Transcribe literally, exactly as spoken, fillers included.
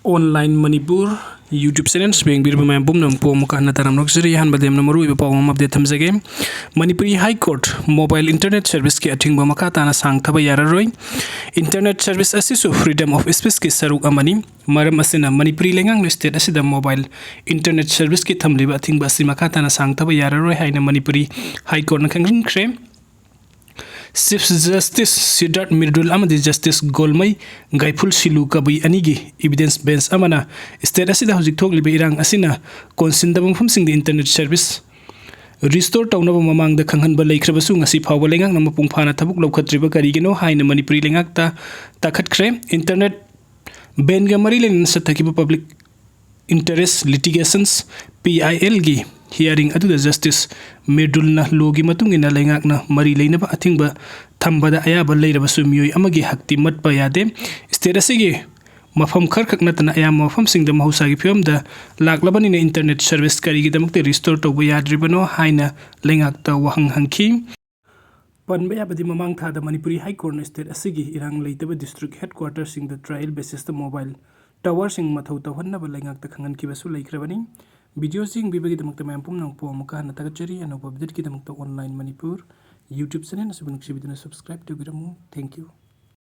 Online Manipur YouTube channel ꯁꯤꯕꯨ ꯌꯦꯡꯕꯤꯔꯤꯕ ꯃꯌꯥꯝ ꯄꯨꯝꯅꯃꯛꯄꯨ ꯑꯃꯨꯛꯀ ꯍꯟꯅ ꯇꯔꯥꯝꯅ ꯑꯣꯛꯆꯔꯤ꯫ ꯑꯍꯥꯟꯕꯗ ꯌꯥꯝꯅ ꯃꯔꯨꯑꯣꯏꯕ ꯄꯥꯎ ꯑꯃ update ꯊꯝꯖꯒꯦ꯫ Manipuri High Court mobile internet service ꯀꯤ ꯑꯊꯤꯡꯕ ꯃꯈꯥ ꯇꯥꯅ ꯁꯥꯡꯊꯕ ꯌꯥꯔꯔꯣꯏ꯫ Internet service ꯑꯁꯤꯁꯨ freedom of speech ꯀꯤ ꯁꯔꯨꯛ ꯑꯃꯅꯤ꯫ ꯃꯔꯝ ꯑꯁꯤꯅ ꯃꯅꯤꯄꯨꯔꯤ ꯂꯩꯉꯥꯛꯅ state ꯑꯁꯤꯗ mobile internet service ꯀꯤ ꯊꯝꯂꯤꯕ ꯑꯊꯤꯡꯕ ꯑꯁꯤ ꯃꯈꯥ ꯇꯥꯅ ꯁꯥꯡꯊꯕ ꯌꯥꯔꯔꯣꯏ ꯍꯥꯏꯅ ꯃꯅꯤꯄꯨꯔꯤ High Court ꯅ ꯈꯪꯍꯟꯈ꯭ꯔꯦ꯫ Chief Justice ꯁꯤꯗꯥꯔꯊ ꯃꯤꯔꯗꯨꯜ ꯑꯃꯗꯤ Justice ꯒꯣꯜꯃꯩ ꯒꯥꯏꯐꯨꯜ ꯁꯤꯂꯨ ꯀꯕꯨꯏ ꯑꯅꯤꯒꯤ evidence bench ꯑꯃꯅ state ꯑꯁꯤꯗ ꯍꯧꯖꯤꯛ ꯊꯣꯛꯂꯤꯕ ꯏꯔꯥꯡ ꯑꯁꯤꯅ ꯀꯣꯟꯁꯤꯟꯗꯕ ꯃꯐꯝꯁꯤꯡꯗ internet service restore ꯇꯧꯅꯕ ꯃꯃꯥꯡꯗ ꯈꯪꯍꯟꯕ ꯂꯩꯈ꯭ꯔꯕꯁꯨ, ꯉꯁꯤ ꯐꯥꯎꯕ ꯂꯩꯉꯥꯛꯅ ꯃꯄꯨꯡ ꯐꯥꯅ ꯊꯕꯛ ꯂꯧꯈꯠꯇ꯭ꯔꯤꯕ ꯀꯔꯤꯒꯤꯅꯣ ꯍꯥꯏꯅ ꯃꯅꯤꯄꯨꯔꯤ ꯂꯩꯉꯥꯛꯇ ꯇꯥꯈꯠꯈ꯭ꯔꯦ꯫ Internet ban ꯒ ꯃꯔꯤ ꯂꯩꯅꯅ ꯆꯠꯊꯈꯤꯕ Public Interest Litigations, P I L ꯒꯤ hearing ꯑꯗꯨꯗ Justice ꯃꯤꯔꯗꯨꯜꯅ law ꯒꯤ ꯃꯇꯨꯡ ꯏꯟꯅ ꯂꯩꯉꯥꯛꯅ ꯃꯔꯤ ꯂꯩꯅꯕ ꯑꯊꯤꯡꯕ ꯊꯝꯕꯗ ꯑꯌꯥꯕ ꯂꯩꯔꯕꯁꯨ, ꯃꯤꯑꯣꯏ ꯑꯃꯒꯤ ꯍꯛꯇꯤ ꯃꯠꯄ ꯌꯥꯗꯦ꯫ State ꯑꯁꯤꯒꯤ ꯃꯐꯝ ꯈꯔꯈꯛ ꯅꯠꯇꯅ ꯑꯌꯥꯝꯕ ꯃꯐꯝꯁꯤꯡꯗ ꯃꯍꯧꯁꯥꯒꯤ ꯐꯤꯕꯝꯗ ꯂꯥꯛꯂꯕꯅꯤꯅ internet service ꯀꯔꯤꯒꯤꯗꯃꯛꯇ restore ꯇꯧꯕ ꯌꯥꯗ꯭ꯔꯤꯕꯅꯣ ꯍꯥꯏꯅ ꯂꯩꯉꯥꯛꯇ ꯋꯥꯍꯪ ꯍꯪꯈꯤ꯫ ꯄꯟꯕ ꯌꯥꯕꯗꯤ, ꯃꯃꯥꯡ ꯊꯥꯗ ꯃꯅꯤꯄꯨꯔꯤ High Court ꯅ state ꯑꯁꯤꯒꯤ ꯏꯔꯥꯡ ꯂꯩꯇꯕ district headquarter ꯁꯤꯡꯗ trial basis ꯇ mobile tower ꯁꯤꯡ ꯃꯊꯧ ꯇꯧꯍꯟꯅꯕ ꯂꯩꯉꯥꯛꯇ ꯈꯪꯍꯟꯈꯤꯕꯁꯨ ꯂꯩꯈ꯭ꯔꯕꯅꯤ꯫ Video ꯁꯤ ꯌꯦꯡꯕꯤꯕꯒꯤꯗꯃꯛꯇ ꯃꯌꯥꯝ ꯄꯨꯝꯅꯃꯛꯄꯨ ꯑꯃꯨꯛꯀ ꯍꯟꯅ ꯊꯥꯒꯠꯆꯔꯤ꯫ ꯑꯅꯧꯕ update ꯀꯤꯗꯃꯛꯇ Online Manipur YouTube channel ꯑꯁꯤꯕꯨ ꯅꯨꯡꯁꯤꯕꯤꯗꯨꯅ subscribe ꯇꯧꯕꯤꯔꯝꯃꯨ꯫ Thank you꯫